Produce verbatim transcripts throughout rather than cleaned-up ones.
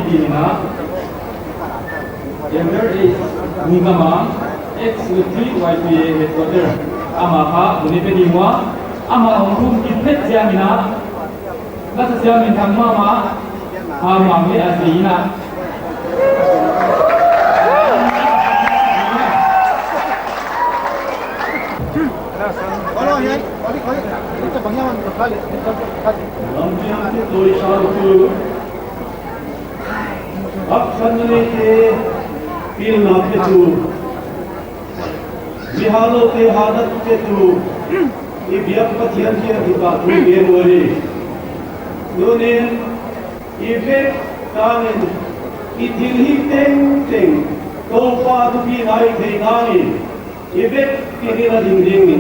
Ina, Elder A. Nungamang, ex-secretary Y P A headquarter, amah kha hun i pe ding ua, amah hong thum kit phet chiang ina, ka sa siam in thang mahmah, ha mang le a si ina. Lampiang tu toisau tu. Haksatna neite pilna petu, mi haloute hatna petu, i biak Pathian kiang hi ta thu gen uhi. Tunin i vek tangin i thilhih tengteng Toupa thupina i theih nangin i vek kikina dingding ni.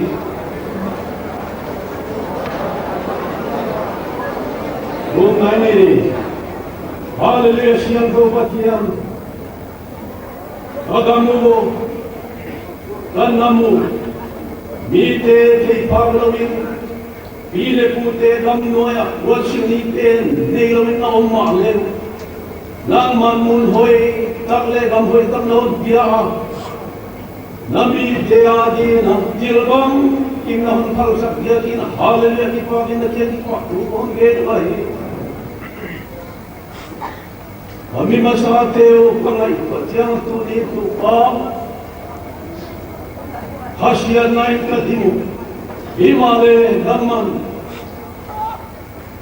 Lungdam ni. Hallelujah, siangthou Pathian. Ka gam uh, ka nam uh, mite theih phak louin, pi leh pute gam nuai ah, huan sin ni pen, nei louin na om mahleh, nangman mun hoih tak leh gam hoih tak na hon pia a. Na mite adin a thil bangkim na hon phalsak ziakin, hallelujah, kipakin na kiang kipahthu kon gen uhi. A mi masate uh ka ngaihtuah chiang tuni Toupa, khasiatna in ka ding uh, himahleh nangman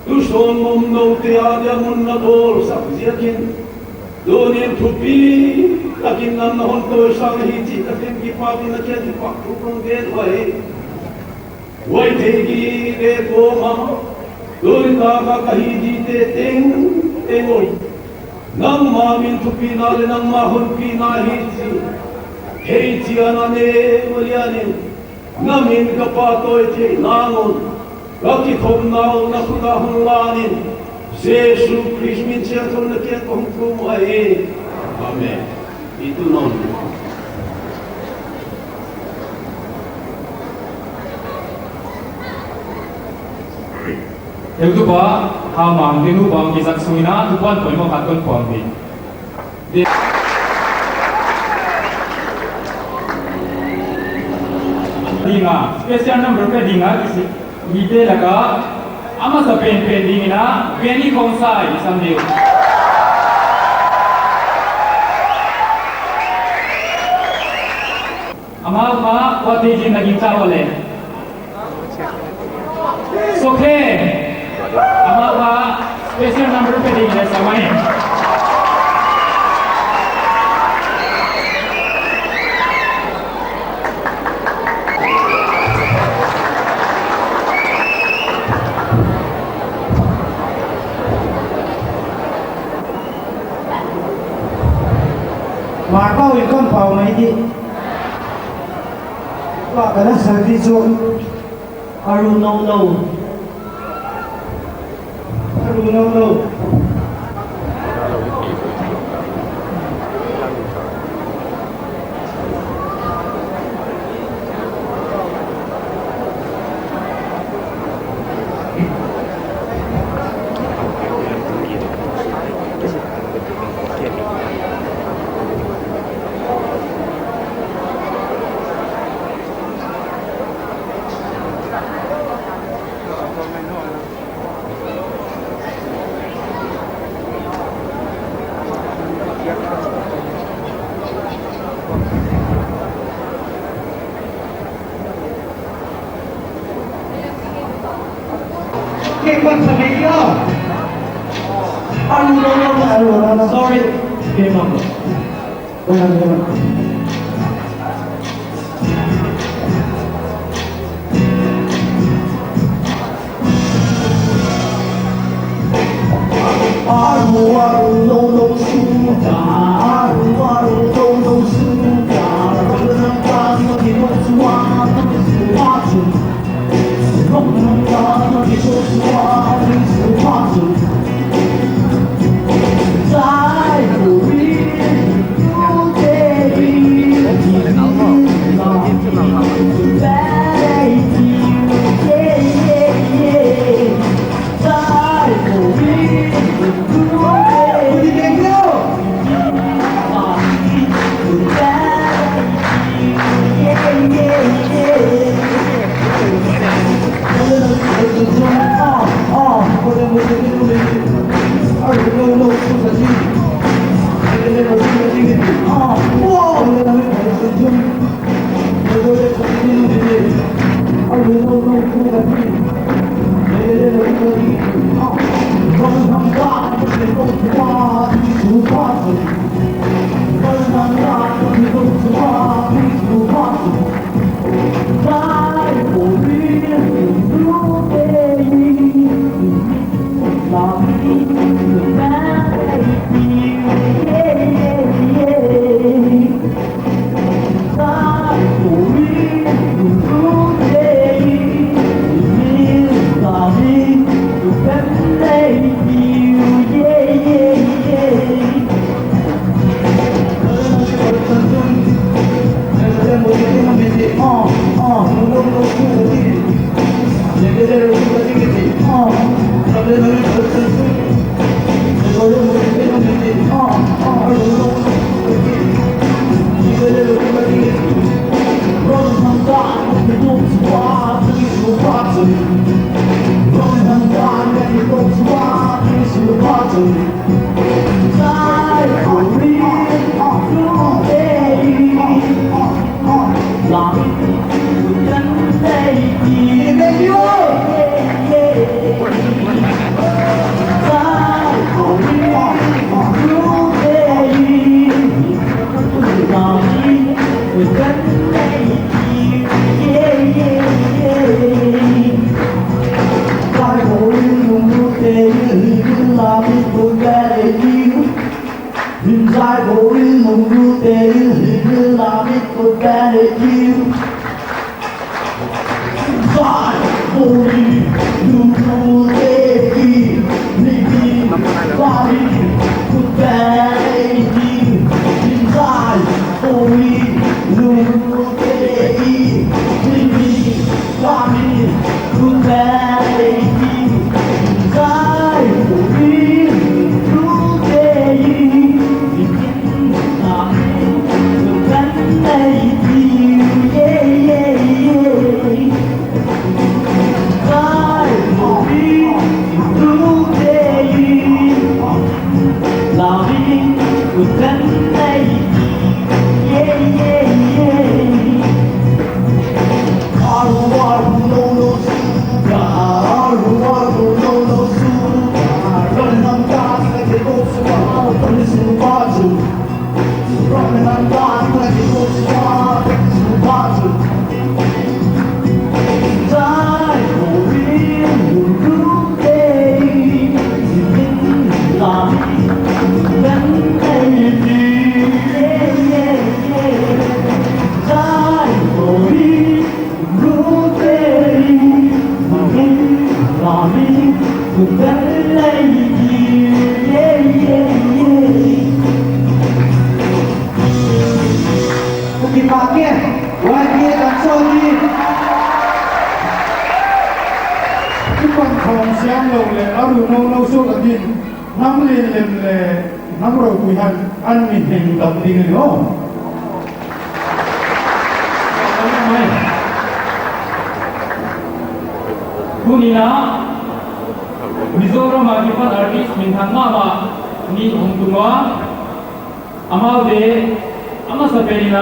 tusawn mawngnoute adia mun na bawlsak ziakin, tunin thupi takin nang na hon tawisang hi chih ka thim kipakin na kiang kipahthu kon gen uhi. Huai thei gige kawm a, tuni tak a ka hih dingte tengteng uh, nangma min thupina leh nangma honpina hi chih theichian a ne ulianin, na min ka pahtawi theih nang un, ka kikhopna uh na khut ah hon lanin, Jesu Khrist min chiang kon na kiang ka hon thum uhi. Amen. I tu nawn. Heutupa, ha mang ding uh bang kizak sung ina, tupan poimoh khat kon puang ding. Di. Dinga, special number ka dinga, kisi. Mite laka a masa penpen ding ina Benny Khongsai i sam ding uh. Amau kha kuate jin na gingta ua leh. Sokhe. Amau kha special number pe ding leh samai. Marpau in kon pau mai di. Pa ka na sa di chu. Aru no no. Aru no no. Sorry. Hnam lem lem leh hnam ropui han an mi heng dam ding ni maw. Tuni'n Mizoram a kipan artist minthang mahmah nih hong tung ua, amaute a masapen in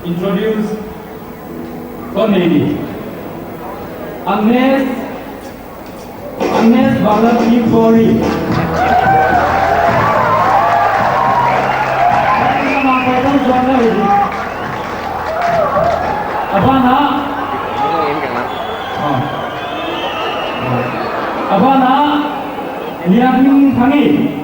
introduce kon nei di. Agnes Agnes Bala Kipori. A ban ah, a ban ah, Lian Thang Ei.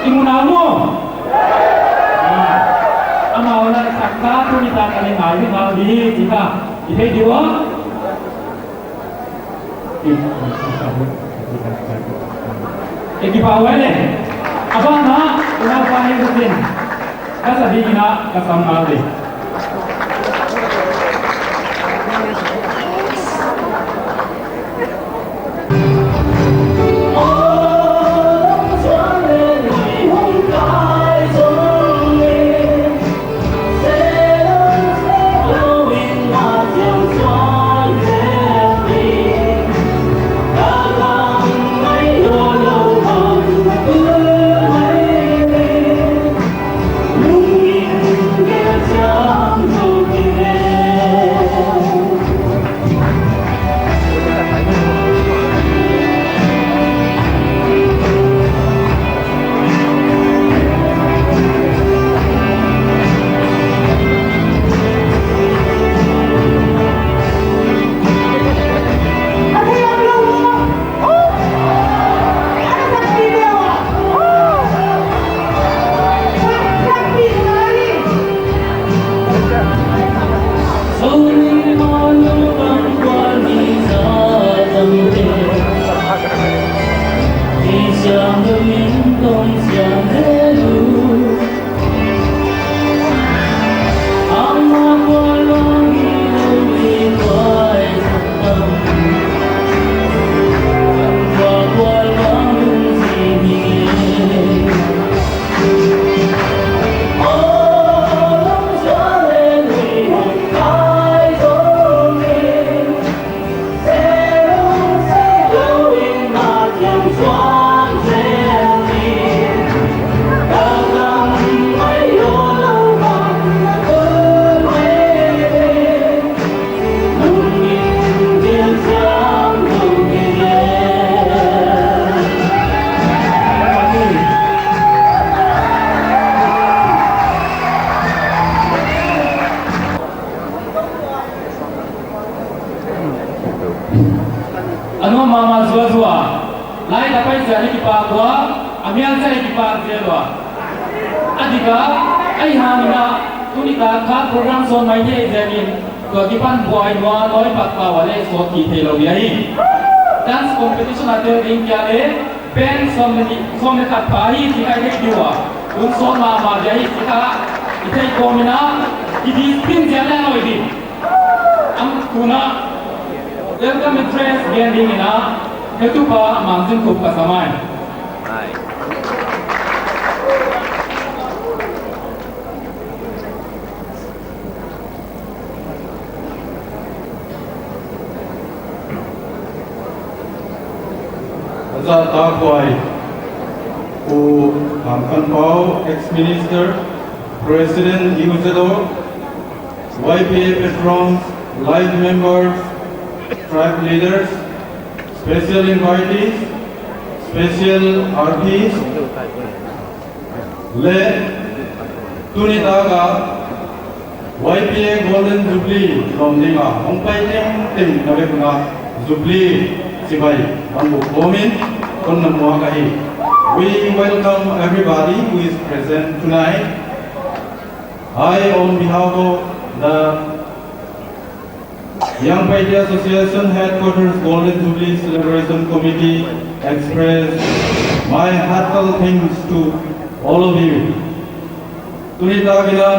I mu na maw? Ah, amau la sak ta, tuni ta ka leng ngai di, ngai di, chih ka. I thei di ua? Eh, kipak huai leh. A ban ah, unau pa ni ka sin. Ka sa ding in ka sam ngal di. A nuam mahmah zuazua. Lai ka pai ziak in kipak ua, a mial ziak in kipak zel ua. A dik a, ahihhangin a, tuni tak kha program sawn mai thei ziakin, tua kipan buai nuam nawi pak pau a leh sawt kik theilou dia hi. Dance competition a tel ding kia leh, band sawm leh ni, sawm leh khat pha hi chih ka theih diua. Hun sawt mahmah dia hi chih ka i theih kawm in a, ki discipline ziak leh nawi di. Amah tun a welcome address gen ding in a, heutupa Mangzingkhup ka sa mai. Zahtakhuai, Pu Khamkhanpau, ex-minister, President U Z O, Y P A patrons, live members, tribe leaders, special invitees, special artists, leh tuni tak a Y P A Golden Jubilee lawm ding a hong pai tengteng na vek un a Jubilee chibai hon buk kawm in kon na muak ahi. We welcome everybody who is present tonight. I, on behalf of the Young Paite Association Headquarters Golden Jubilee Celebration Committee, express my heartfelt thanks to all of you. Tuni tak in a,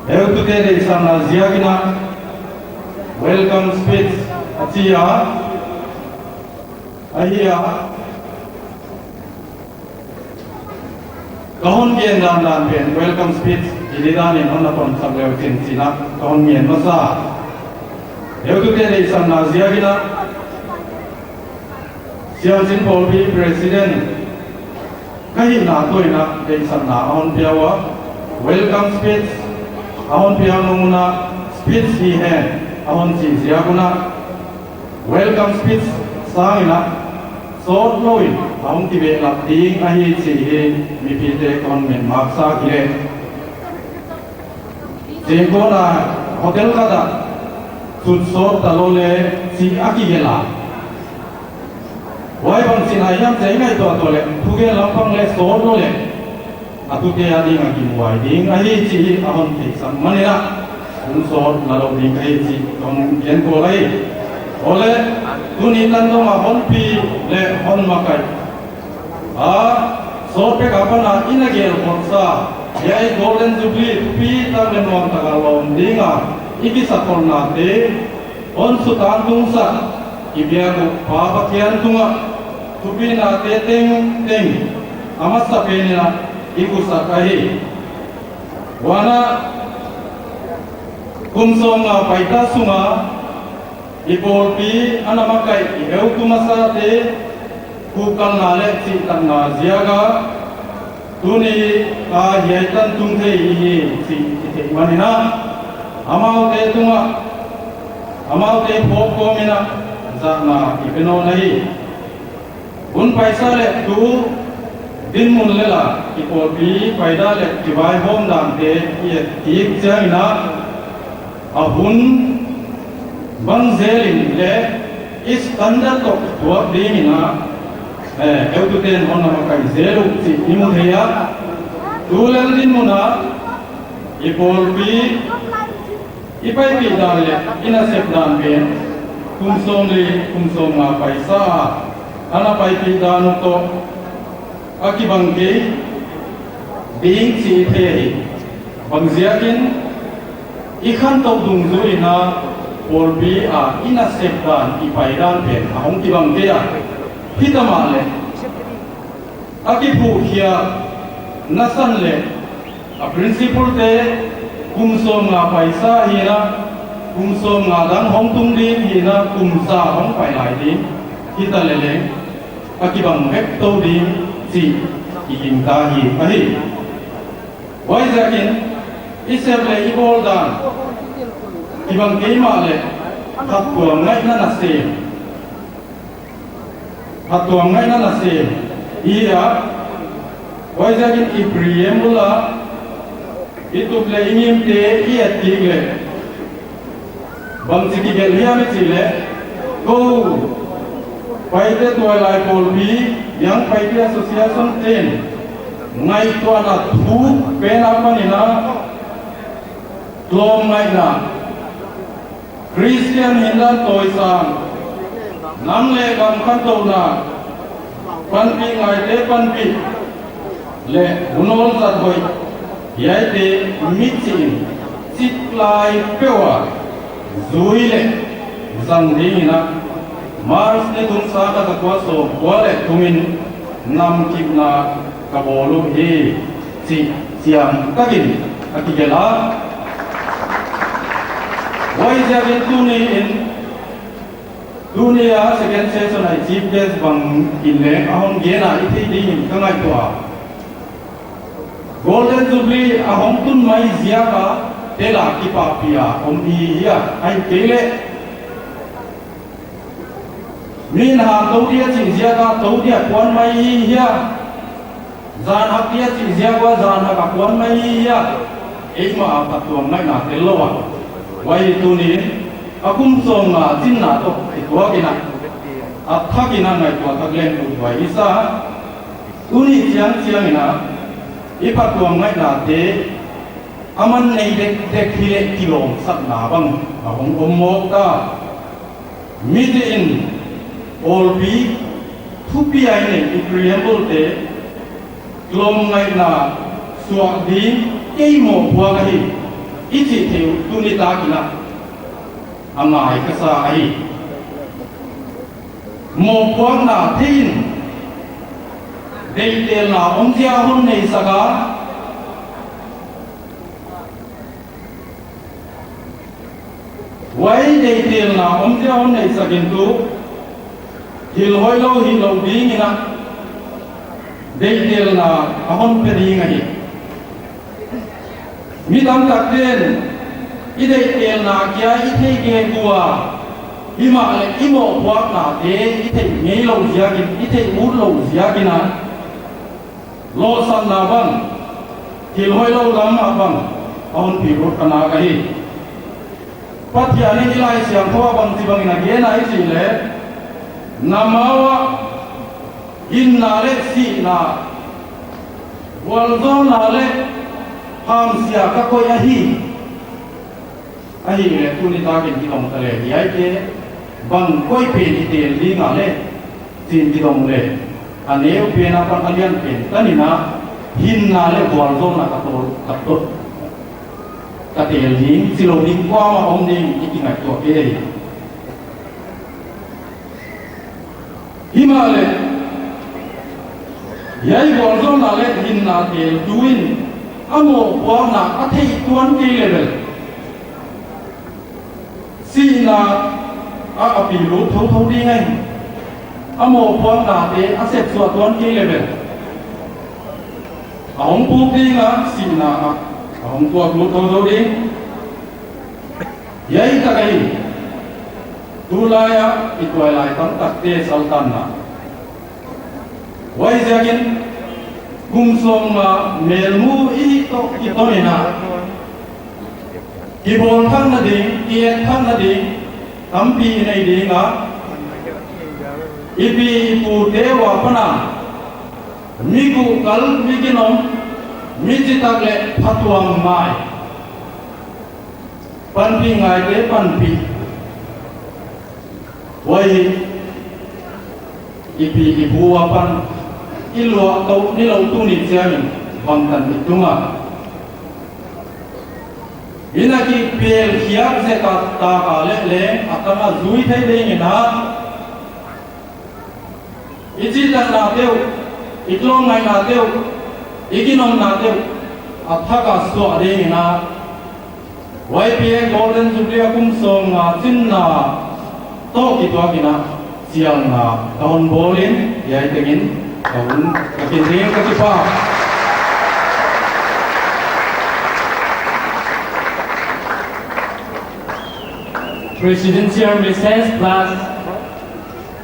heutute deihsakna ziak in a, welcome speech a chi a, ahi a. Ka hon gen dandan pen welcome speech hi di dan in hon na pom sak leu chin chih in a ka hon ngen masa. Heutute deihsakna ziak in a, Siamsin Pawlpi President ka hihna toh in a deihsakna a hon pia ua, welcome speech a hon pia mawk un a, speech hi hen a hon chih ziak un a, welcome speech sang in a, sawt lou in a hong kibehlap ding ahi chih hi mipite kon men maksa kile. Zingkona hotel khat ah chut sawt ta lou le chih a kigelh a. Huai bang chin a hiam chih ngaihtuah tuah le, thugen lampang le sawt lou le, a tute a ding a kimuai ding ahi chih hi a hon theihsak man in a, hun sawt na lou ding ahi chih kon gen kawm lai. Ole, tuni tan dong a hon pi le hon makai a, sawt pek apan a i na gelh photsa, hiai Golden Jubilee thupitak le nuamtak a lawm ding a i kisakholhnate, hon sutang tungsak, i biak uh Pa Pathian tungah thupihnate tengteng a masapen in a i kusak ahi. Huan a, kum sawmnga paita sung a, i pawlpi a na makai i heutu masate, kuhkalna leh chihtakna ziak a, tuni a hiai tan tung thei i hi chih i theih man in a, amaute tungah, amaute phawk kawm in a, zahna i pe nawn ahi. Hun paisa leh tu dinmun lel a i pawlpi paida leh kivaihawm dante i et kik chiang in a, a hun bang zel in leh i standard toh tuak ding in a, eh, heutute'n hon na makai zel uh chih i mu thei a. Tulel dinmun a i pawlpi i paipih dan leh i nasep dan pen kum sawmli, kum sawmnga paisa a Ana paipih dan uh toh a kibang kei ding chih i thei hi. Bangziakin i khantou dungzui in a pawlpi a i nasep dan, i pai dan pen a hong kibang kei a. Himahleh a kiphuhkhiakna san leh a principal te kum sawmnga paisa hi a, kum sawmnga dang hong tung ding hi a, kum za hong pai lai ding hita leleng a kibang vek tou ding chih i gingta hi ahi. Huaiziakin i sep leh i bawl dan kibang kei mahleh phattuamngaihna nasem, phattuamngaihna nasem i hi a. Huaiziakin i preamble a i tup leh i ngimte i et kik leh bangchi kigelh hiam i chih leh, kou Paite Tuailai Pawlpi, Young Paite Association te'n ngaihtuahna thuk pen apan in a, tlawmngaihna, Christian hindan tawisang, nam leh gam khantouhna, panpih ngaite panpih leh hun awl zat hoih hiaite michih in chiklai peuh a zui leh zang ding in a, March ni thum, sang khat za kua sawmkua leh thum in namkipna ka bawl uhi chih chiang takin a kigelh a. Huaiziakin tuni in, tuni a second session a i chief guest bang in leng a hon gen a i thei ding in ka ngaihtuah a. Golden Jubilee a hong tun mai ziak a tel a kipahpih a om i hi a, ahihkeileh min han tou dia chih ziak a tou dia kuan mai i hi a, zan hak dia chih ziak a zan hak a kuan mai i hi a, eimah a phattuamngaihna tel lou a. Huai tuni in a kum sawmnga chinna toh kituak in a, a thak in a ngaihtuah thak leng uthuai i sa. Tuni chiangchiang in a i phattuamngaihnate a man nei dekdek hileh kilawmsakna bang a hong om mawk ta. Michih in pawlpi thupi a i neih i preamble te tlawmngaihna suak ding kei mohpuak ahi i chih theih uh tuni tak in a a ngai ka sa ahi. Mohpuakna thei in deihtelna omzia hon neisak a, huai deihtelna omzia hon neisak in tuh thil hoihlou hilou ding in a deihtelna a hon pe ding ahi. Mi tamtakte'n i deihtelna kia i theih gige ua, himahleh i mohpuaknate i theih ngeilou ziakin, i theih utlou ziakin a lohsakna bang, thil hoihlou lam ah bang a hon pi ut ka nak ahi. Pathian in i Laisiangthou ah bangchibang in a gen a i chih leh, na ma uah hinna leh sihna, vualzawlna leh hamsia ka koih ahi. Ahihleh tuni takin kidong ta leh hiaite bang koih pen i tel ding a leh chi'n kidong leh, a neu pen apan a lian pen tan in a hinna leh vualzawlna ka tol, ka tol, ka tel ding, chilou ding kuamah om ding i kingaihtuah kei. Himahleh hiai vualzawlna leh hinna teltu in a mohpuakna a theih tuan kei leh bel, sihna ah a pi lut thouthou ding ahi. A mohpuaknate a sepsuah tuan kei leh bel, a hong puk ding a, sihna ah a hong tuak lut thouthou ding. Hiai tak ahi tulai a i tuailai tamtakte saltanna. Huaiziakin kum sawmnga melmu i hih toh kiton in a, kibawl thakna ding, ki-et thakna ding tampi i nei ding a, i pi i pute ua pan a mi guhkal, mi ginom, mi chitak leh phatuamngai, panpih ngaite panpih, huai I pi i pu apan i luah tou nilouh tu ni chiangin bangtan i tung a. Ina kipel khiak zek a tak a leh leng a tang a zui thei dingin a, i chihtakna teuh, i tlawmngaihna teuh, i ginawmna teuh a thak a suah dingin a, Y P A Golden Jubilee a kum sawmnga chinna toh kituakin a chialna ka hon bawlin, hiai tengin ka hun ka kin ding, ka kipak. Presidential message plus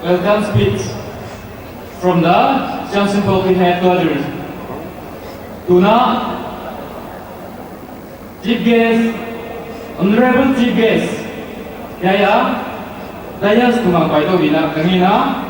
welcome speech from the Siang Sing Poultry Headquarters. Tuna Chief Guest, Honorable Chief Guest, hiai a dais tunga pai tou dingin ka ngen a.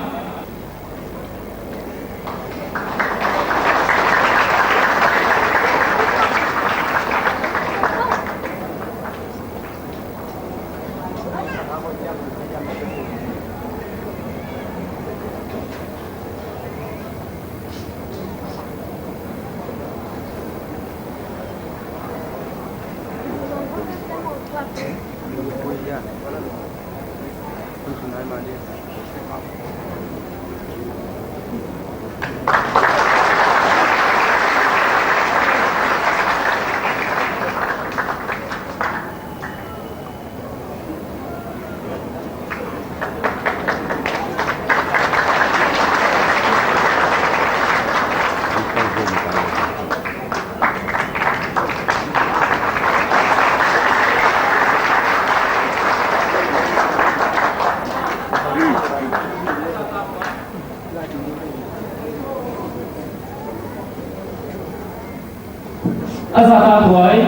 A zahtakhuai,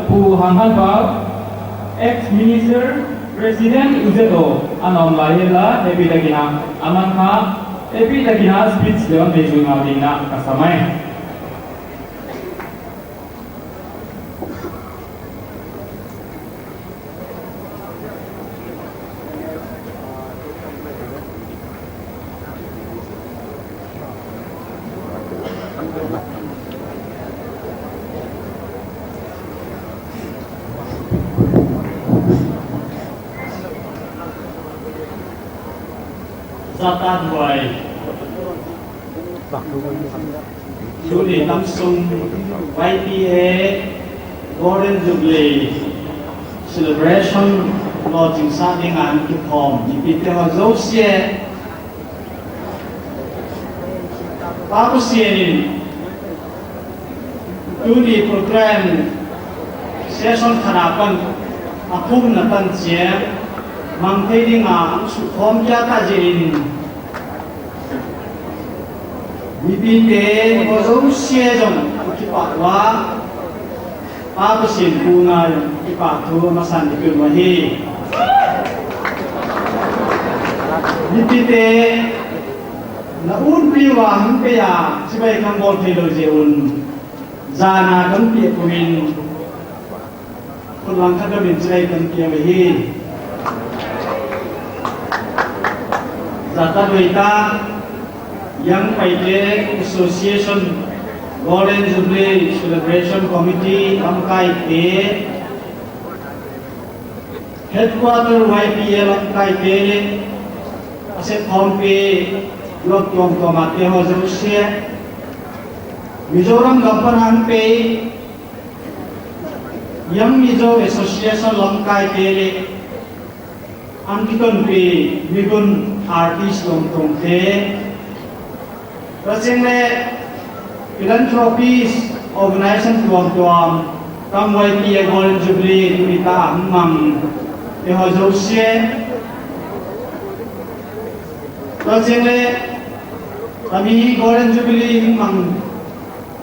Pu Hang Han Pau, ex-minister, president U Z O, a na om lai hiam la, happy takin a, aman kha, happy takin a speech leh hon nei zui ngam dingin ka sa mai. Zahtakhuai. Tuni tamsung Y P A Golden Jubilee Celebration lawching sa dingin kikhawm mipite haw zosia, Pa Pasian in tuni program session khat apan a thumna tan chiang mang thei dingin a suk khawm kia ta jin, mipite haw zosia zong kipak ua, Pa Pasian pu ngai kipahthu masa in i pia uh ahi. Mipite na unpi ua hon pia, chibai kan bawl theilou jeh un, zahna kan piak kumin, khut langkhat dam in chibai kan pia uh ahi. Zahtakhuai ta, Young Paite Association Golden Jubilee Celebration Committee lamkaite, Headquarter Y P A lamkaite leh a sep khawmpi luat tuamtuam a te haw zosia, Mizoram gam pan hong pai Young Mizo Association lamkaite leh an kitonpi migun artist lawmtungte, tua ching leh philanthropies organization tuamtuam, kam Y P A Golden Jubilee tuni ta a hong mang te haw zosia, tua ching leh tami Golden Jubilee hong mang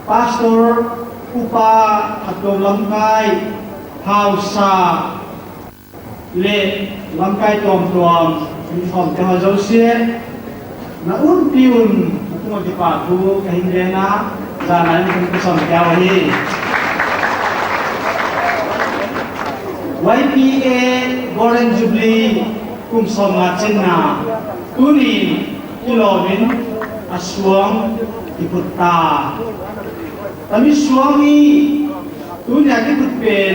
pastor, upa, a tuam lamkai, hausa, leh lamkai tuamtuam, uniform te haw zosia, na unpi un, na tungah kipahthu ka hon gen a, zahna in kon kisam kia uh ahi. Y P A Golden Jubilee kum sawmnga chinna, tuni kilawm in, A suang i put ta. Tami suang i tunia kiphut pen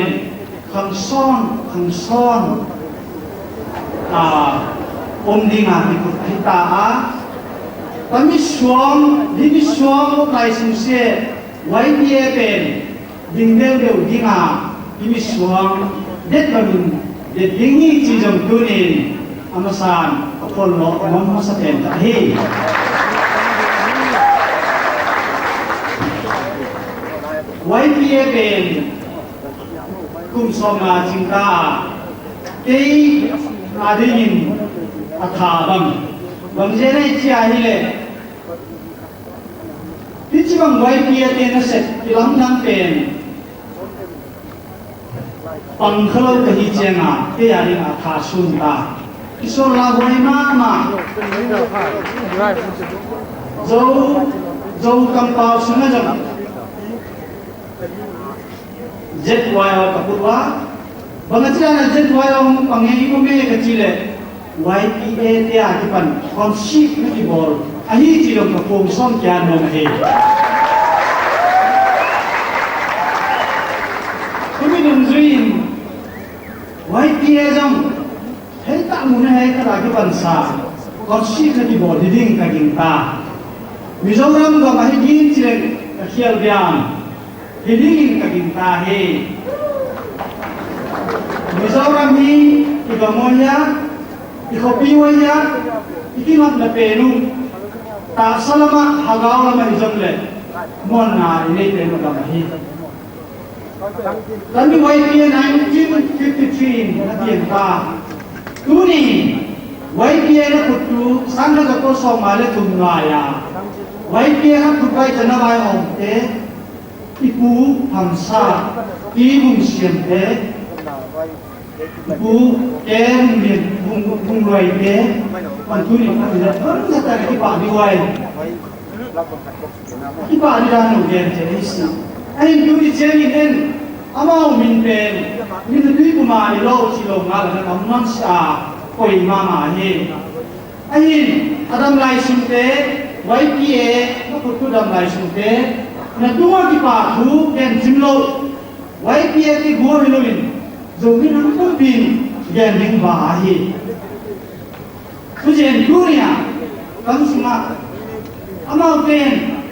khang sawn, khang sawn a om ding a kiphut hi ta a. Tami suang, dimi suang o kai sing se, Y P A pen ding deuhdeuh ding a, i mi suang det bangin det ding hi chih zong tunin a masan a phonlawh nuam masa pen ta hi. Y P A pen kum sawmnga ching ta a, kei a dingin a tha bang, bang zen ei chi a hi leh, hichibang Y P A te nasep i lamdang pen pang khalou ka hi chiang a, kei a ding a tha sung ta. I sawl lauhuai mahmah. Zo, Zo kampau sung a zong Z Y O ka put ua. Bang a chi dan a Z Y O hong pang e, i om e ka chi leh, Y P A te a kipan concert na kibawl ahi chih zong ka pawm sawm kia nuam ahi. Tumi dungzui in Y P A zong hei ta mun a hei khat a kipan sa concert na kibawl hi ding ka gingta. Mizoram gam a hi ding chi leh ka khial biam. Hi dingin ka gingta hi. Mizoram hi i gam uh ahia, i khopi uh ahia, i kingaihna pen uh, tahsa lam ah, hagau lam ah i zong leh muanna i nei pen uh gam ahi. Kan Y P A nineteen fifty-three in na piang ta. Tuni Y P A na phut tu sangkhat zakua sawmnga leh thum lai a, Y P A na phut vai chana vai om te, i Pu Hamsa, i Vung Siam te, i Pu K. Vung Lian, Vung, Vung Luai te, pan tuni pan ila, pan sa ta ki pa di wai. Ki pa di dan gen te ni si. Ahin tuni chiang in en, amau min pen, min tui kuma i lo chi lo ngal na kam man sa, koi mama hi. Ahin, a damlai sungte, Y P A, na phut tu damlai sungte, na tunga kipahthu gen chim lou, Y P A te gua hi lou in, Zomi nam pumpi in gen ding ba ahi. Tuzen tunia, kam sunga, amau pen,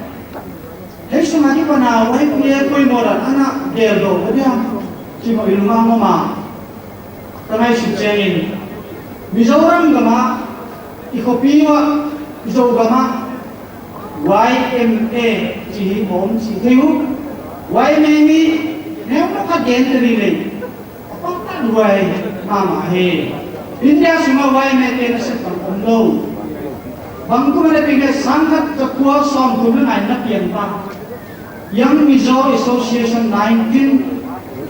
hei sunga kipana, Y P A poimoh dan, ana gel dou, dia, chimo i lungah mama. Ka ngaihsut chiang in, Mizoram gam ah, i khopi uah, i Zogam ah, Y M A chih om chih thei uh. Y M A hi, neu na ka gen te ni leh, a pang tan Y mama hi. India sunga Y M A te nasep bang om lou. Bang kum a leh pi leh sangkhat zakua sawmthum leh ngai na piang ta. Young Mizo Association nineteen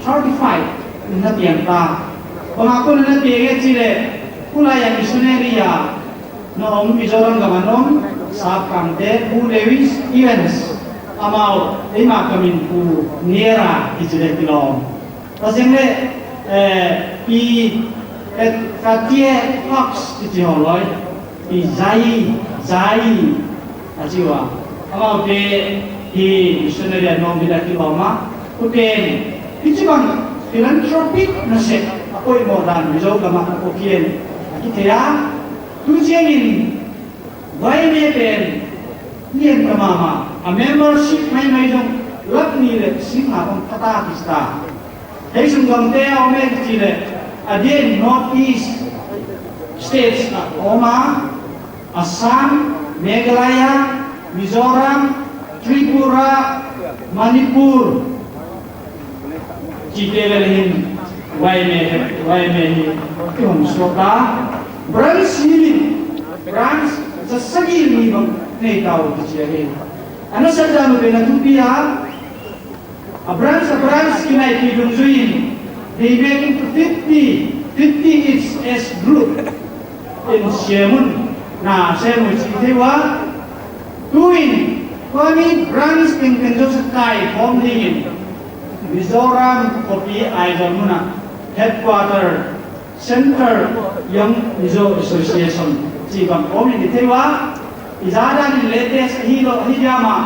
thirty-five in na piang ta. Bang a kon na piang e chi leh, kulai a missionary a na om Mizoram gam a na om, Sap Kang te, Pu Lewis Evans, amau, eima ka min Pu Niera kichi leh kilawm. Pasal leh, eh, Pi, eh, Katie Fox kichi hong loi. Pi Zai, Zai, a chi ua. Amau te hi missionary a na om bida kilawm a. Ute, hichibang philanthropic nasep a poimoh dan Mizo gam ah a poimoh a kithei a. Tu chiang in, Y M A pen, lian ta mama, a membership maimai zong, lak ni leh sing nga bang pha ta kista. Hei sung gam te a om e chi leh, a di'n North East States a om a, Assam, Meghalaya, Mizoram, Tripura, Manipur, chihte lel hin Y M A, Y M A hi i hong suak ta. Branch hi, branch za sagih ni bang nei ta uh kichi ahi. A nasep dan uh pen a thupi a, a branch, a branch kinaipi dungzui in, they make into fifty, fifty each as group. In siam un, na siam un chih thei ua. Tuin, tua mi branch tengteng zoh sa kai form ding in, Mizoram khopi Aizawl mun ah headquarter, Centre Young Mizo Association chih bang om in i thei ua. I za dan in latest ahi lou, ahi diam a,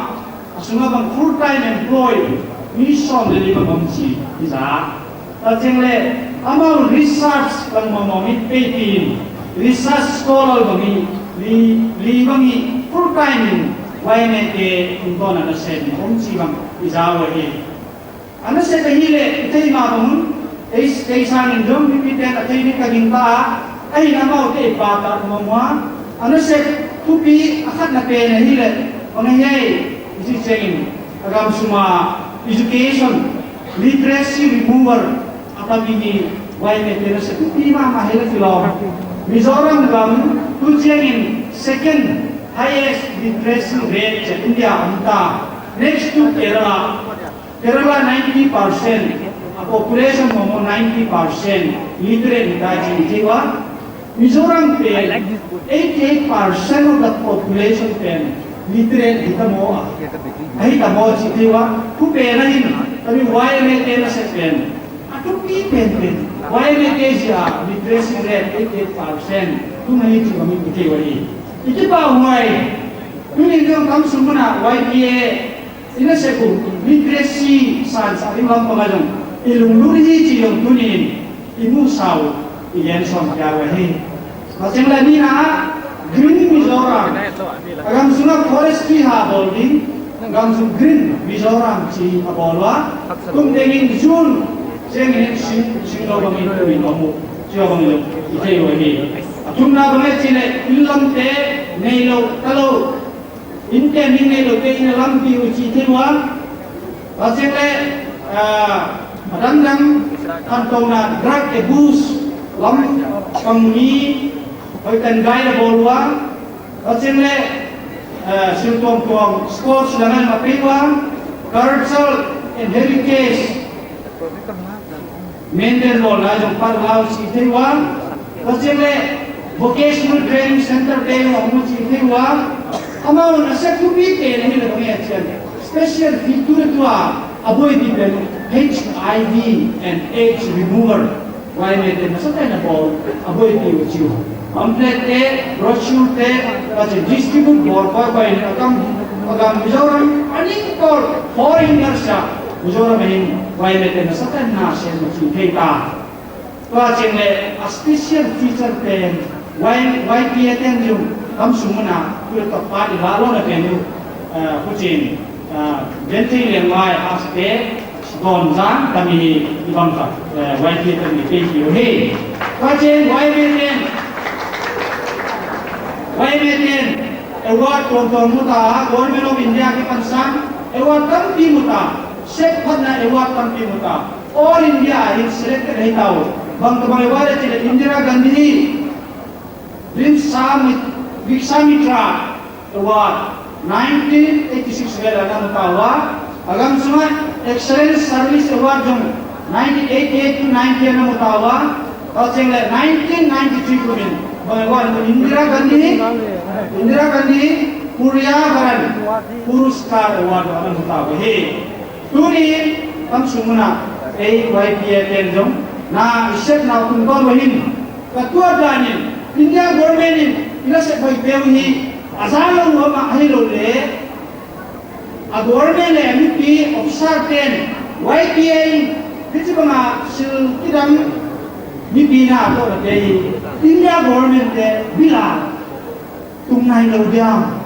a sung a bang full time employee mi sawm leh li bang om chi i za. Tua cheng leh amau research bang mawngmawng in peipi in, research scholar bang i, li, li bang i full time in Y M A te tungtawn a nasep om chi bang i za uhi. A nasep ahihleh i theih mah bang un, ei, ei sang in zong mipite'n a thei ding ka gingta a, ahihleh amaute i pahtak mahmah. A nasep thupi a khatna pen ahihleh, bang ahi, i chih chiangin, a gam sung a education, literacy removal a tam hi. Y M A te nasep thupi mahmah hi leh kilawm. Mizoram gam tu chiangin second highest literacy rate chia India a om ta. Next to Kerala. Kerala ninety percent, a population mawngmawng ninety percent literate hi ta chi i thei ua. Mizoram pen eighty-eight percent of the population pen literate hi ta maw a. Ahi ta maw chi i thei ua. Thupi pen ahi, tami Y M A te nasep pen a thupi penpen. Y M A te zia literacy rate eighty-eight percent. Tuma hi chi bang i thei ua hi. I kipahhuai. Tuni dong kam sung mun a Y P A i nasep uh, literacy san sa ring lam panga zong i lunglut hi chi zong tuni in i muhsa uh, i gen sawm kia uhi. Tua cheng leh nihna, Green Mizoram. A gam sung a forestry ha bawl ding, gam sung Green Mizoram chi a bawl ua. Kum tengin June chiangin sing, sing lou bang in tui bang uh chi bang lou i thei uhi. A thumna bang e chi leh, inn lamte nei lou, ta lou. Inn te ning nei lou te inn a lampi uh chi thei ua. Tua cheng leh, ah, a dangdang khantouna drug abuse lam pang mi hoih tan guide a bawl ua. Tua cheng leh, ah, sil tuamtuam sports lam a pei ua. Cultural and heritage maintain bawl lai zong pal lau chi thei ua. Tua cheng leh vocational training center te zong om chi thei ua. Amau nasep thupi pen ahihleh bang e chiang, special feature tua a buaipih pen H I V and AIDS removal. Y M A te nasep a na bawl a buaipih uh chi ua. Pamphlet te, brochure te, tua cheng distribute bawl kawikawi in a gam, a gam Mizoram a ning bawl foreigners a Mizoram a hin Y M A te nasep a na sem uh chi thei ta. Tua cheng leh a special feature pen Y-, Y P A te'n zong kam sung mun a tu leh tapa i la lou na pen uh, eh, huchiin, eh, Genthei Liangmai a te dawn zang tami i bang kha, eh, Y P A te'n i pei hi uhi. Tua cheng Y M A te'n, Y M A te'n award tuamtuam mu ta, Government of India kipan sang award tampi mu ta, sep phatna award tampi mu ta. All India in selected hi ta uh. Bang ka bang award chi leh Indira Gandhi Vishwamit-, Vishwamitra Award nineteen eighty-six vel a na mu ta ua. A gam sung a Excellence Service Award zong nineteen eighty-eight to ninety a na mu ta ua. Tua cheng leh nineteen ninety-three kum in bang award mu Indira Gandhi, Indira Gandhi Paryavaran Puraskar Award a na mu ta uhi. Tuni kam sung mun a ei Y P A te'n zong na i sepna uh tungtawn uhin, ka tuat dan in India government in i nasep hoih peuh hi a za lou uh mah ahi lou leh, a government leh mipi officer te'n Y P A in hichibang a sil kidam mipi na a tawh na te hi India government te bila tung nai lou diam.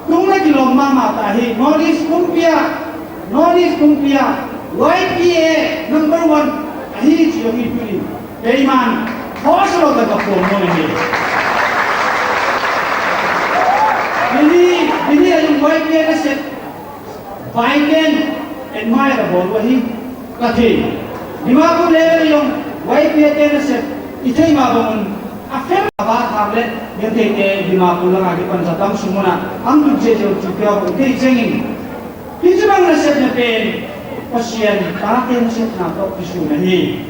Tungna kilawm mahmah ta hi, North East pumpi ah, North East pumpi ah, Y P A number one ahi chi om i tuni. Keiman, hawsa lou ka ka phone mo na hi. Ini, ini a Y P A nasep Biden admire bawl uhi ka thei. Dimapur level zong Y P A te nasep i theih mah bang un a fel a ba thak leh gen thei te Dimapur lam a kipan sa tam sung mun a ang tuk che che chi pia bang thei chengin. Hichibang nasepna pen Pasian tate nasepna tawh kisun ahi.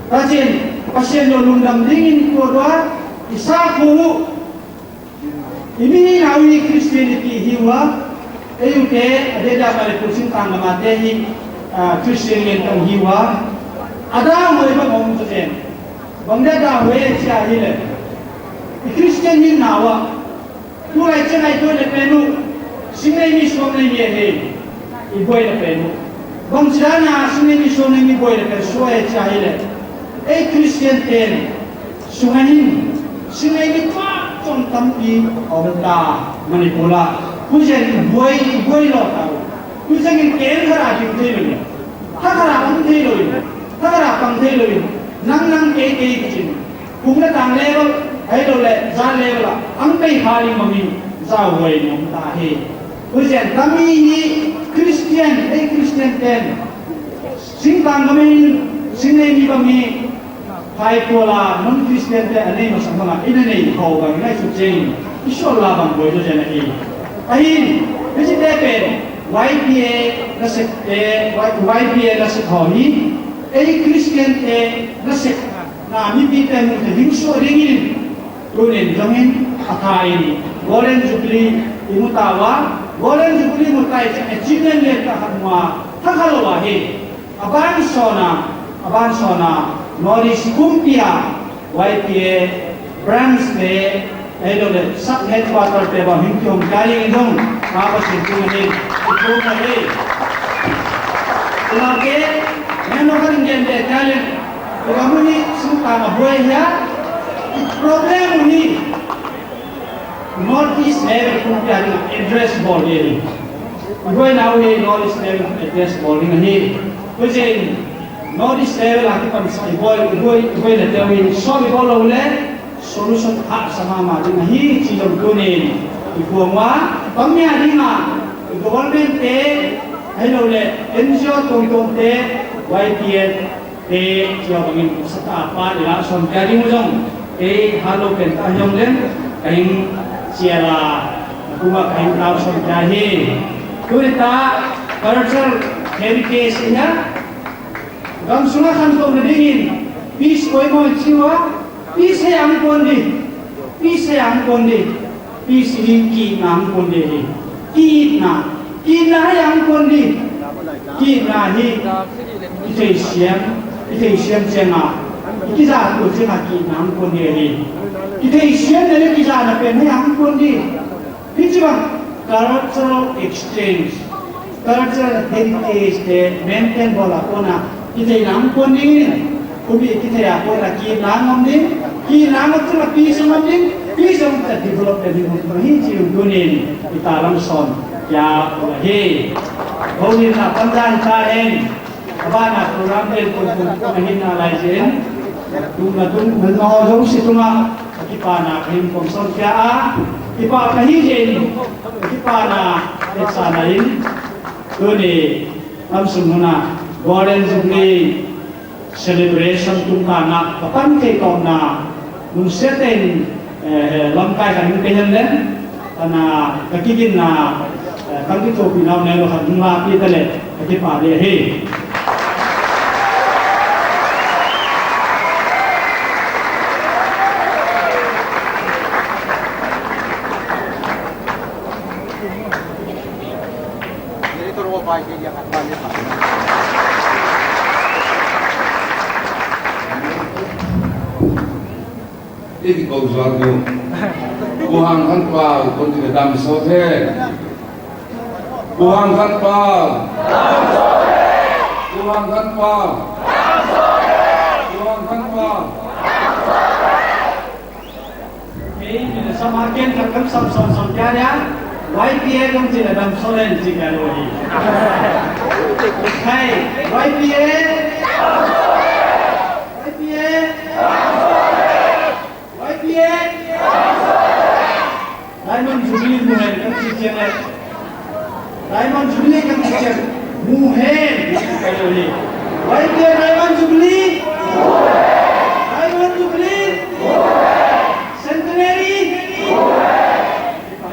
Tua cheng Pasian lungdam dingin i tuat ua, i sa khu uh. I mihing uh hi Christianity hi ua, ei u te, a deihdan Manipur singtang gam a te hi, ah, Christian ngen tang hi ua. A dahhuai bang om zaw zen. Bang dia dahhuai chia hi leh, i Christian hihna ua, Tulai chiang a i buaina pen uh, singnei mi suangnei mi ahi, i buaina pen uh. Bangchidan a singnei mi suangnei mi buaina pen suak e chia hileh, ei Christian ten sung a hin singnei mi tuamtuam tampi om ta Manipur ah. Huchiin i buai, i buai lou ta uh. Huchiin ken khat a ding theilou in, khat a om theilou in, khat a pang theilou in, nang nang kei kei kichi in, kum leh tang level, ahilouleh zat level ah, ang pei kha ding bangin zauhuai nuam ta hi. Huchiin tami hi Christian, ei Christian ten, singtang bangin, singnei mi bangin, phai kual a non-Christian te a nei masak bang a i na nei khawm bang ngaihsut chiangin, i sual la bang buai zaw zen ahi. Ahin, hichite pen Y P A nasep te, Y-, Y P A nasep haw hi, ei Christian te nasepna mipite muhte hing suah dingin, tunin zongin a tha in Golden Jubilee i mu ta ua, Golden Jubilee mu ta i chiang achievement lian khat mu a, tha kha lou ahi. A ban sawn a, a ban sawn a, North East pumpi a Y P A branch te, ahilouleh sub headquarter te bang hing kihong kei in dong, ka Pathian tung ahi, i tung ahi. Tua ke, ngen lou ka ding gen de talent, tua mu hi, singtang a buai hia, i problem hi. North East level pumpi a ding a address bawl ding ahi. I buaina uh hi North East level address bawl ding ahi. Huchiin North East level a kipan sa i buai, i buai, i buaina te uh hi solve i bawl lou leh solution haksa mahmah ding ahi chih zong tunin i puang ua, bangmah ding a, i government te, ahilouleh N G O tuamtuam te, Y P A te, chia bangin sata pa i la sawn kei ding uh zong, ei halo pen ta hiong leng, ka hing chia la, kuma ka hing ta sawn kei hi. Tuni ta cultural heritage in a, gam sunga khantouna dingin, peace poimoh chi ua, peace hi ang kon di, peace hi ang kon di. Peace hi kiitna hong kon ding hi. Kiitna. Kiitna hi hong kon ding. Kiitna hi kitheisiam, kitheisiam chiang a, kizat tou chiang a kiitna hong kon ding hi. Kitheisiam leh kizatna pen hi hong kon ding. Hichibang cultural exchange, cultural heritage te maintain bawl a kon a, kitheihna hong kon ding in, kum i kithei a kon a kiitna hong om ding, kiitna hong om chiang a peace hong om ding, peace hong om chiang a development hong om ding, hichi uh tunin i ta lam sawn kia uh ahi. Houin a pan dan ta hen. A ban a program pen kum kum kum a hihna lai zen. Tung na tung na no zong si tung a. A kipahna ka hing kong sawn kia a. Kipah ka hi zen. A kipahna et sa na in. Tuni lam sung hun a Golden Jubilee celebration tung ta na ka pan thei tawpna. Nung se ten, eh, lamkai ka hing pe hen len. Ana, ka kiginna, eh, kan kithuahpihna uh nei lou khat hong la pi ta leh, ka kipah ding ahi. I kikou zual uh. Pu Hang Khan Pau, kon ti ka dam sawt hen. Pu Hang Khan Pau. Pu Hang Khan Pau. Pu Hang Khan Pau. Hei, mina sama ken khat kam sam sam sam kya ya? Y P A kam ti na dam sawt hen ti ka lo hi. Hei, Y P A. Y P A. Y P A. Diamond Jubilee mu hen kan chi chiang e. Diamond Jubilee kan chi chiang. Mu hen. Y P A Diamond Jubilee. Diamond Jubilee. Centenary.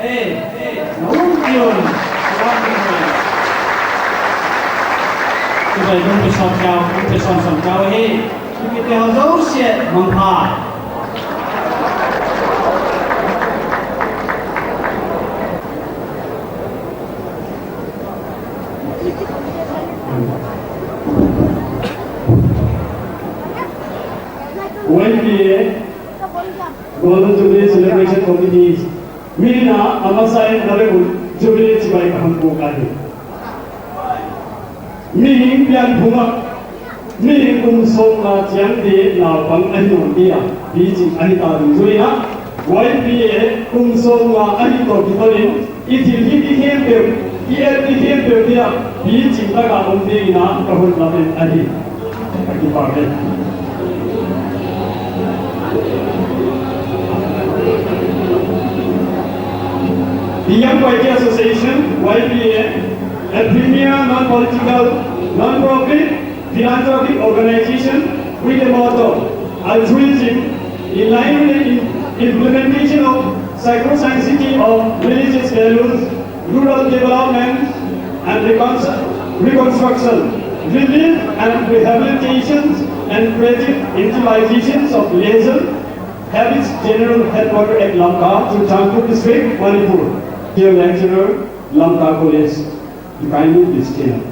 Eh, eh, na um kiun. Tubai dong pe sawt kau, dong pe sawt sawt kau hi. Kipite ho zosia mangpha. Y P A Golden Jubilee Celebration Committee. Mihing a masa in na leh un Jubilee chibai ka hon puk ahi. Mihing pianphung ah, mihing kum sawmnga chiangte naupang ahi nawn dia, pichin ahi ta dungzui in, Y P A kum sawmnga ahi toh kiton in, i thilhih i khempeuh, i et i khempeuh dia, pichin taka om dingin ka hon lamen ahi. Ka kipak e. The Young Paite Association, Y P A, a premier non-political, non-profit, philanthropic organization with a motto, altruism, in line with the im-, implementation of sacrosanctity of religious values, rural development and reconstru-, reconstruction, relief and rehabilitations and creative utilizations of leisure, have its general headquarters at Lamka, Churachandpur District, Manipur. Dear lecturer, Lamka College, you kindly please stand up.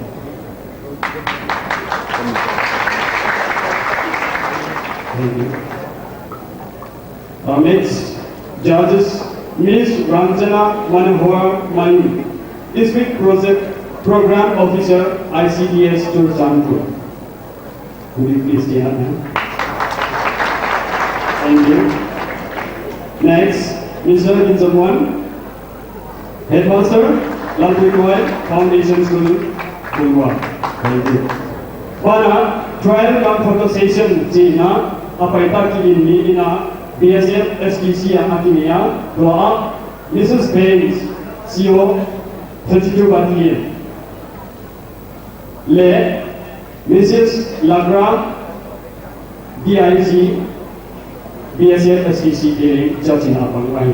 Thank you. Our next judges, Miss Ranjana Manohar Mani, District Project Program Officer, I C D S Churachandpur. Could you please stand up, ma'am? Thank you. Next, Mister Inzamwan, Headmaster, Lampuinuai Foundation School, Bungwa. Thank you. Huan a, trial cum photo session chihna, a paita ki in mi in a, B S F S T C a ki mi a, tua a, Missus Baines, C O, thirty-two Battalion. Leh Missus Lagra, D I G, B S F S T C, judge in a pang uhi.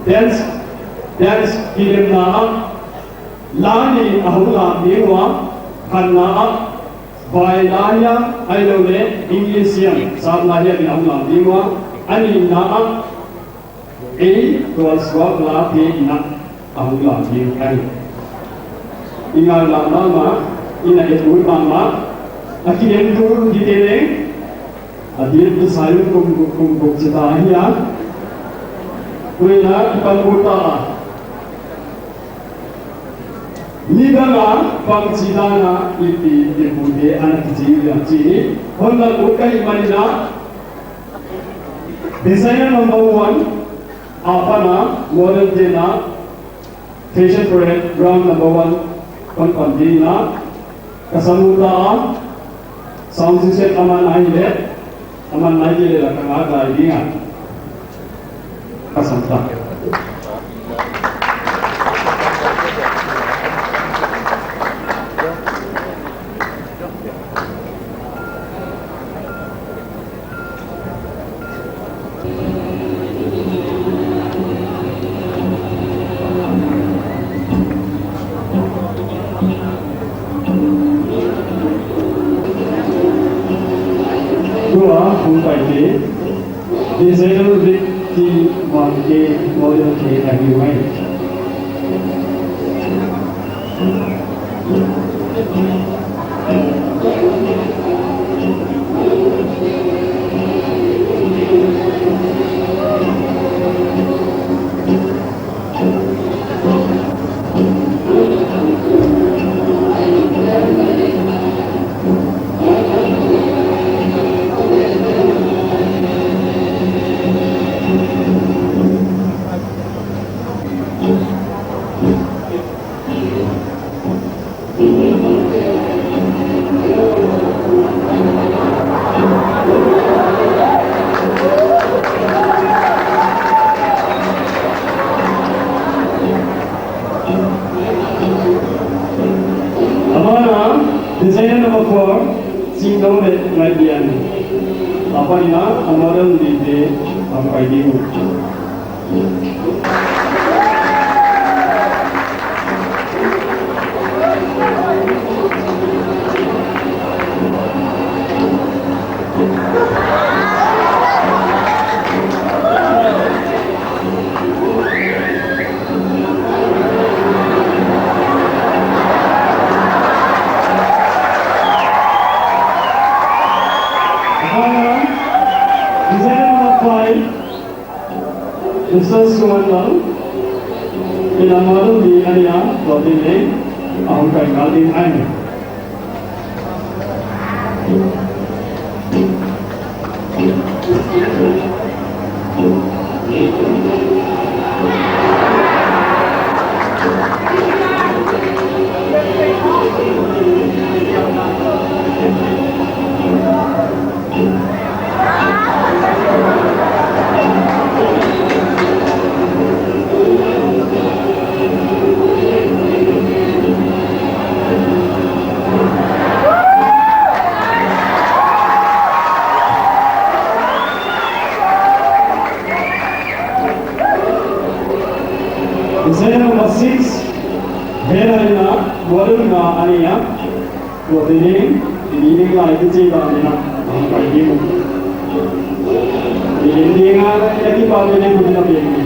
Dance, dance kilemna ah, la nih a hong lam ding ua, khatna ah, vai la nia, ahilouleh English siam, sap la nia in a hong lam ding ua, a nihna ah, ei tualsuak late in a hong lam ding ahi. I ngai lam mahmah, i na et ut mahmah, a ki en tu di te leng, a di tu sai kum kum kum kum chita ahi a. Tu in a ki pang ut ta a. Nidang a pang chita na i pi i pu te ana ki chi ua chi ni, hon la ut ka hih man in a, Designer number one, apan a, model te'n a, fashion parade, round number one, kon pan ding in a, ka sam ut ta a, sound system aman ahi leh, aman nai te leh la ka ngai ding a, ka sam ta. Tua hong pai te, Designer Ricky Wangte, model te ahi uhi. Aman a, designer number four, Singdong Leh Ngai Bian. Apan in a, a model di te, a pai ding uh. Designer number five. Mister Suman Lal, ina model di area, Lotine, ahong kai kal ding ahi. Zena number six, Vera ina, Waruna ania. Ko tini, ini ngai tu cik kami nak, ang kai di mu. Ini ngai lagi pakai ni pun nak pergi.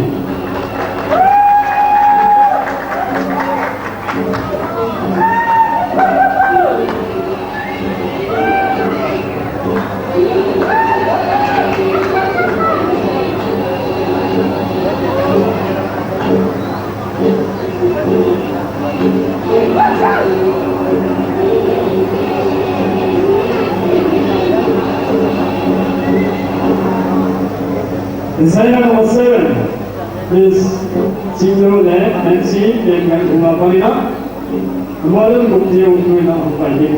Designer number seven, Miss Singh Lone, M C, Ken Ngai Bunga Panina. Model bukti untuk ina upai ni.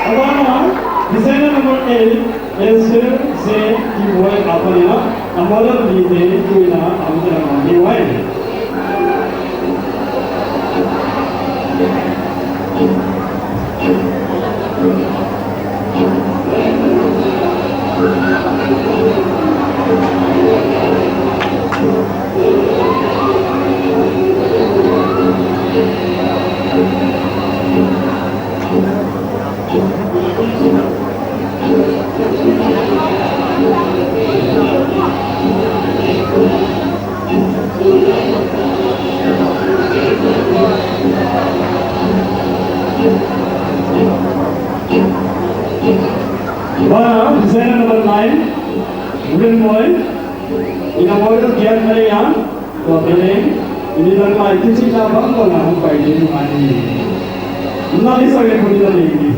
Abana, designer number eight, Esther J. Kiboy Apanina, a model di de tuina amtera mami wai. Bana, designer number nine, Wilmoy, ina model kiat male ya, ko bele, ini dan mai kichi na bang ko na hong pai di mani. Na ni sa ke puni na ni.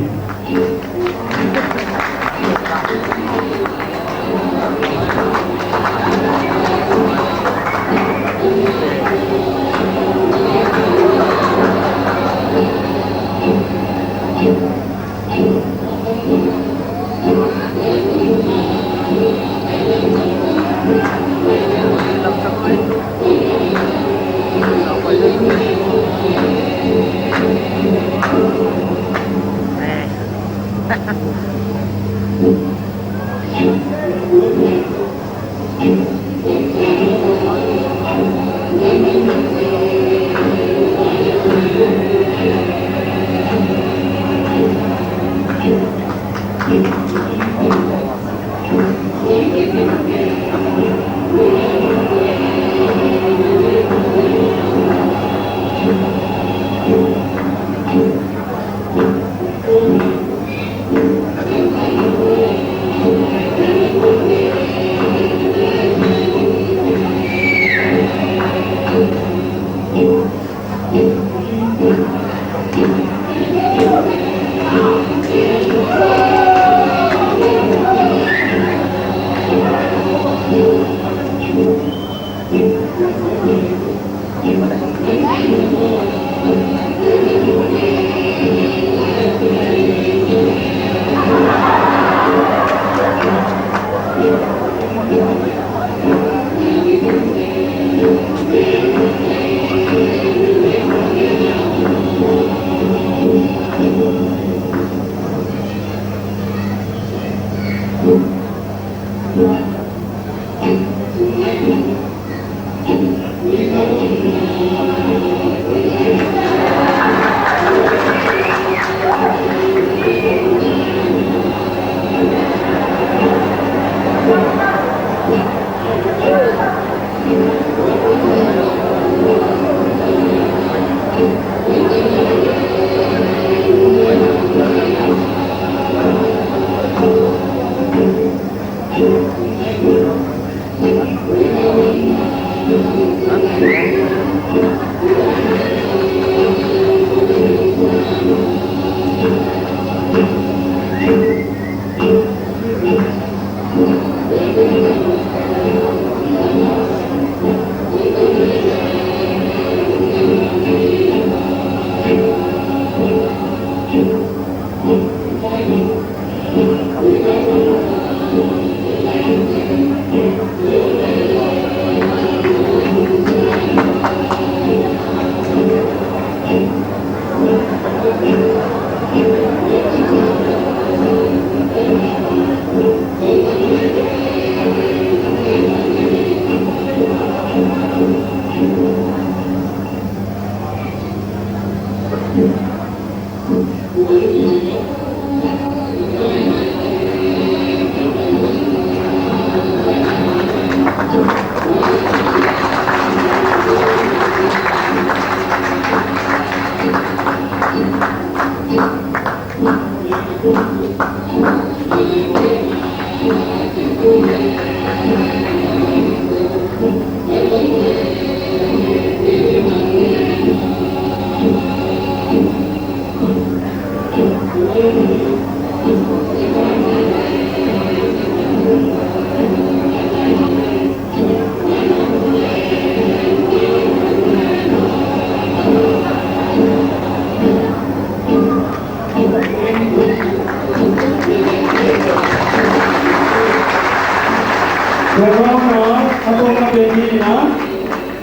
Program na, a tawpna pen in a,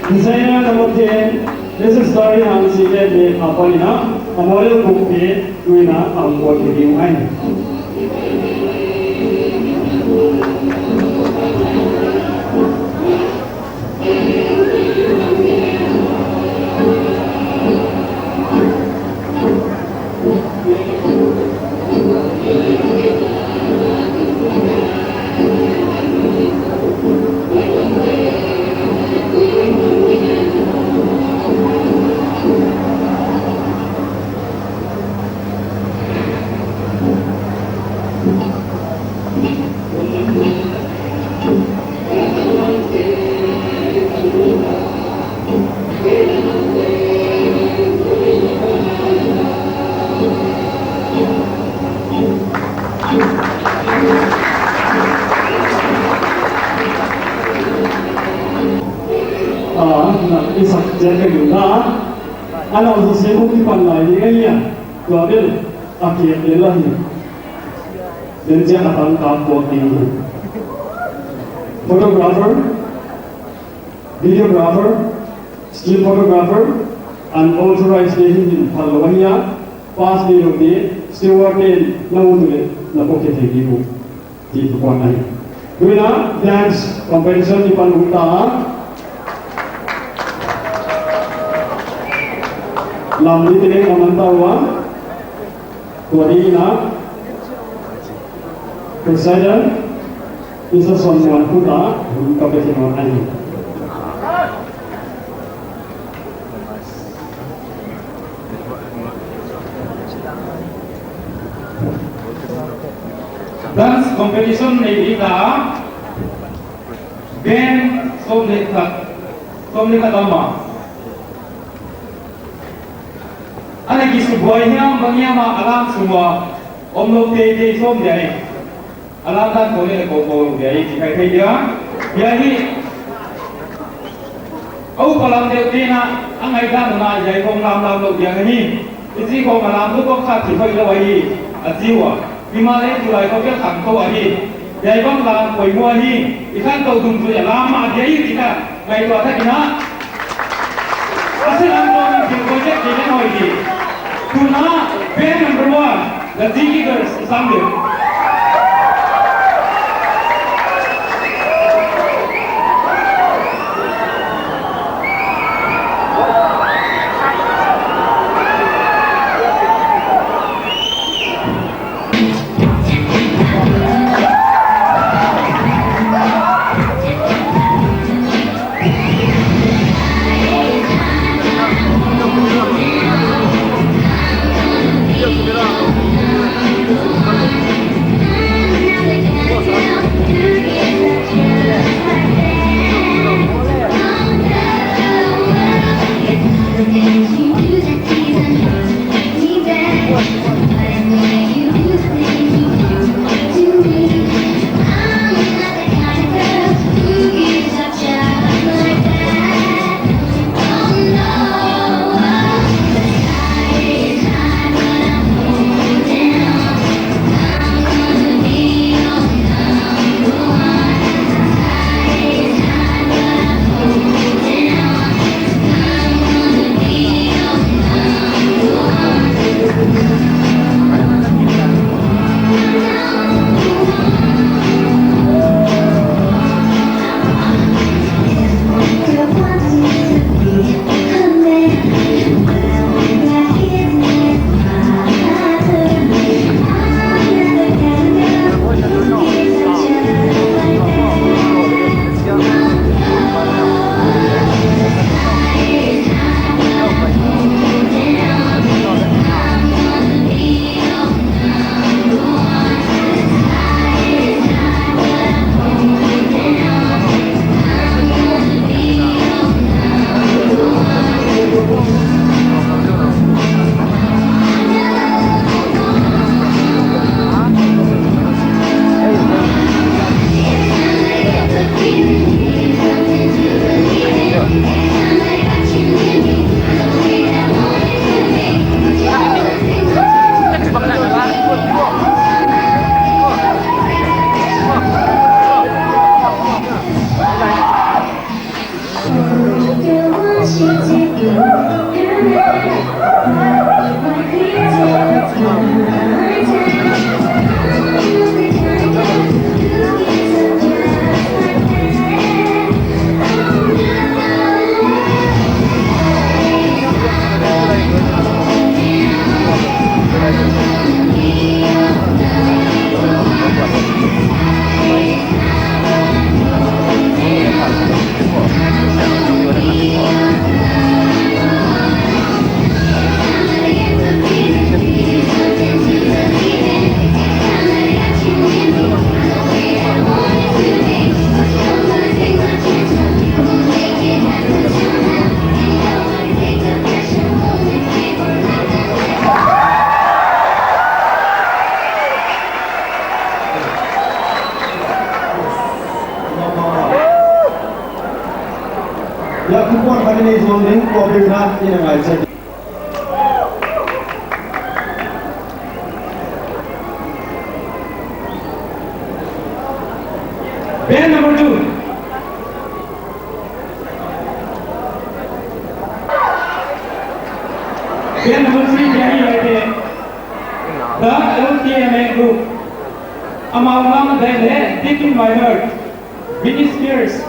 designer number ten, Missus Larry Hansi te apan in a, a model book te tuni in a, a award te ding ahi. Ah, na, i sak chiat ka gingta. Ana uzu se ko ki pan lai ni ka nia. Tua bel, a ki bel la ni. Den chiat a tangkap buak ding. Photographer, videographer, still photographer, unauthorized te hi'n phal lou ahi a, pass neilou te, steward te'n na ut uleh, na pocket thei ding uh, ti thu kuan ahi. Tuni in a dance competition i pan ut ta. Lamli te leng a man ta ua. Tua ding in a, President, Mister Son Muan Khuta, hun ka pe khin nawn ahi. Dance competition nei di ta, band sawm leh khat, sawm leh khat a om a. Ana kisubuai hiam bang hiam a, a lam sung ua omlou teitei sawm dia hi. A lam dan ko leh ko ko dia hi, chi khai thei dia. Dia hi. A upa lam deuh te'n a, a ngaihdan un a dia hi, kong lam lam lou dia hi. I chi kong a lam lou kong khat chi hoih lou ahi, a chi ua. Himahleh tulai ko bel khang tou ahi. Hiai bang la poimoh hi, i khantou dung chu a lam a dia hi chih ka ngaihtuah thak in a. A se lam tawh min thil koi zek kei le noi di. Tuna, band number one, the G Kickers, i sam ding. Ya, kupuan khat i nei zuang ding, kuapeuhna i na ngaihsiat. Band number two. Band number three, band right there. The L T M A group. Amau lam band le, Deep in My Heart. Britney Spears.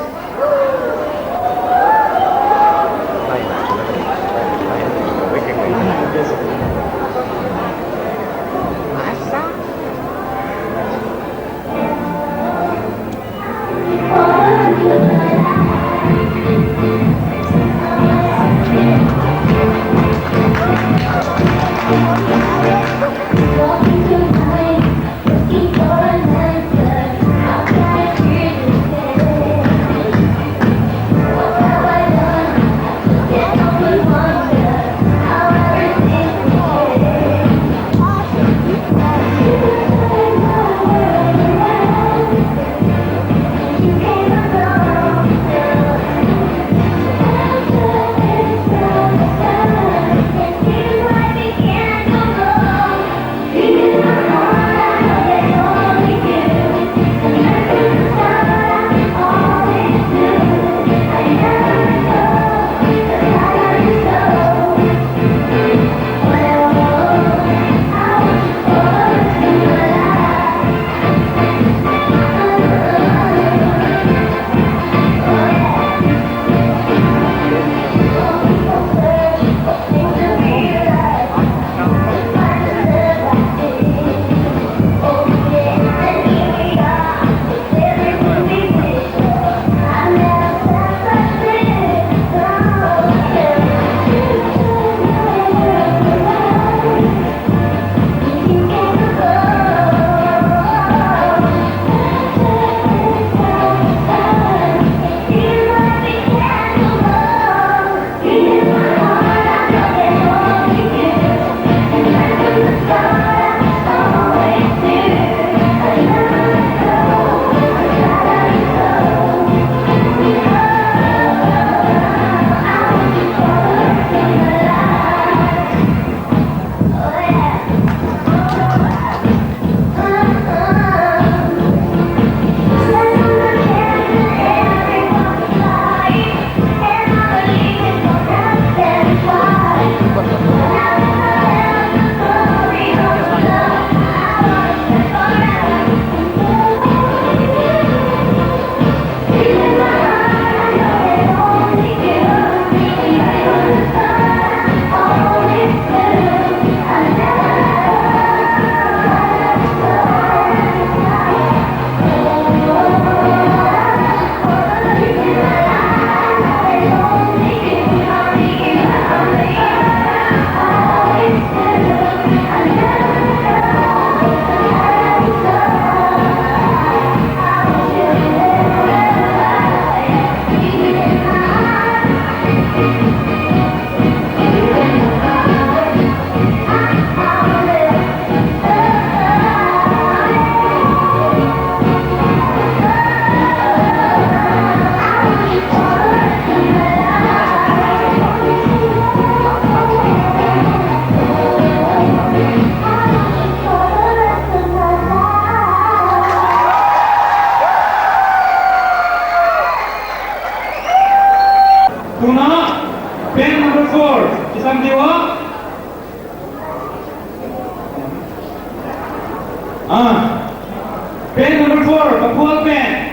Tuna, pen number four, kisam diwa? Ah, pen number four, Kapual pen.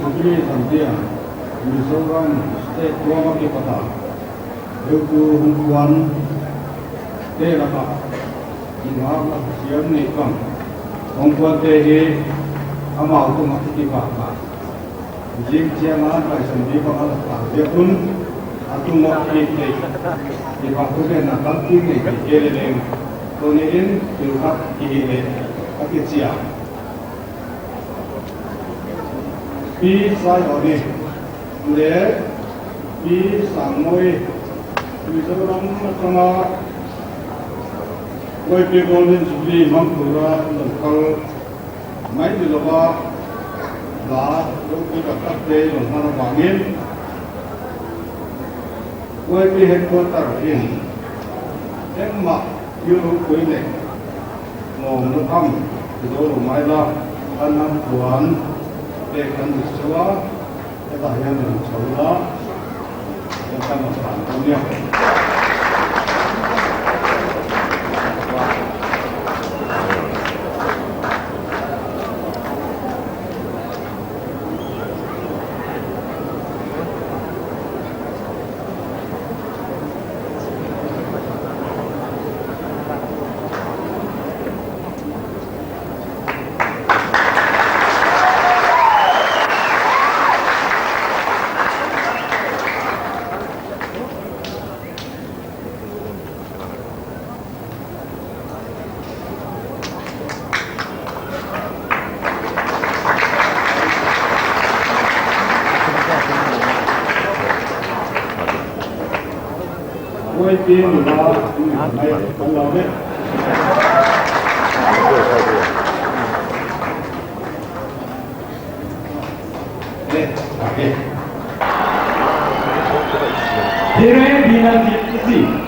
Jubilee zantia Mizoram State tuam a kipat a, heutu hongkuante lakah i ngak a siam nei kang. Hongkuante hi amau tungah i kipahpih. Zing chiang a taisan di bang a lak tak ziak un, a tung mah ki thei, i bang tu ken na tam ki nei thei kei leleng. Tuni in thil khat ki hih leh, a kichi a. Pi Sai Haw Ni leh Pi Sang Moi, Mizoram a tang a, Loipi Golden Jubilee mang tura lawmkal mai ni lou a, la, lo ki ka tak te lo na na bangin. Loipi headquarter in, engmah, yu lo kui ne, ngawm lo tham, ki lo lo mai la, kan nam tuan, te kan ni sua, Heta hian in chho la, hian kan a san kan nia. Hire Bina Dipsi.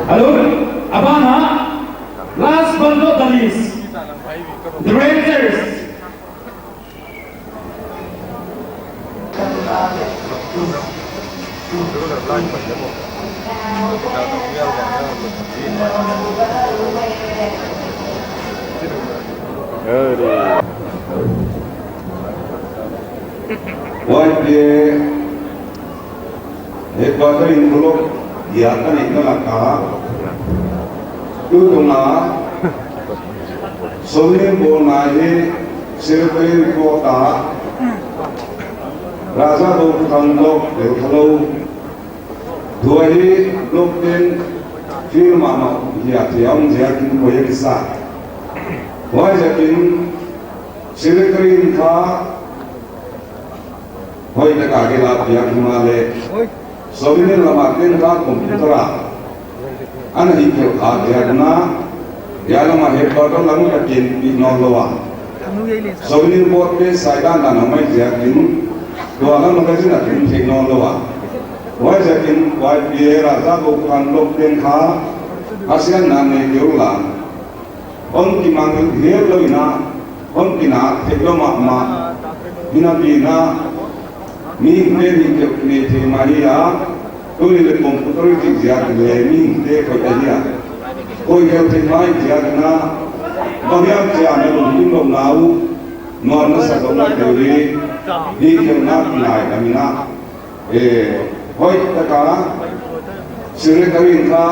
Hello, a ban ah, last but not the least, the Rangers. Huai te, headquarter in block ya ka ni na la ka. Tu tu na, Souvenir bawlna hi Secretary ko ta, Raja Bou Khan Lok Del Khalo, tua hi Lok Ten Film a ma ya te om ziakin ko ya kisa. Huai ziakin Secretary in kha hoih taka gila piak himahleh, Souvenir lam a ten kha computer a ana hih khelh kha ziak un, ya lam a headquarter lam ka ken pi nawn lou a. Souvenir board te saidan dan a mai ziakin, tua lam a ka zin a ken thei nawn lou a. Huai ziakin, huai pi Raja Bou Khan Lok Ten kha, a sian na ne keu la. Hon kimang hial lou in a, hon kinaktheih lou mahmah. Hinapi in a, mihingte hih keu nei thei mah hi a, tuni leh computer chih ziak leh mihingte khoih ahi a. Khoih khelh theih mai ziak in a, bang hiam chia na lungkim lou na uh, nuam na sa lou na deuh hi, hih keu na kinai dam in a. Eh, hoih taka, Secretary in kha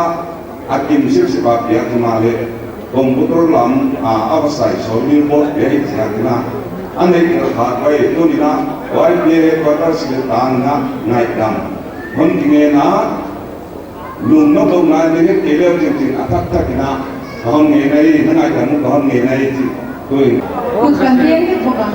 a kim sipsip a piak himahleh, computer lam a, a va sai Souvenir board te hi ziak in a. A neih khelh kha huai tuni in a, huai pi headquarter secretary in a ngaihdam hon kinei in a, lungnotlou ngai leh kei leh tingting a thak thak in a, ka hon ngen ahi, na ngaihdam uh ka hon ngen ahi chi. Tuin. Kut kan biang ni kok a.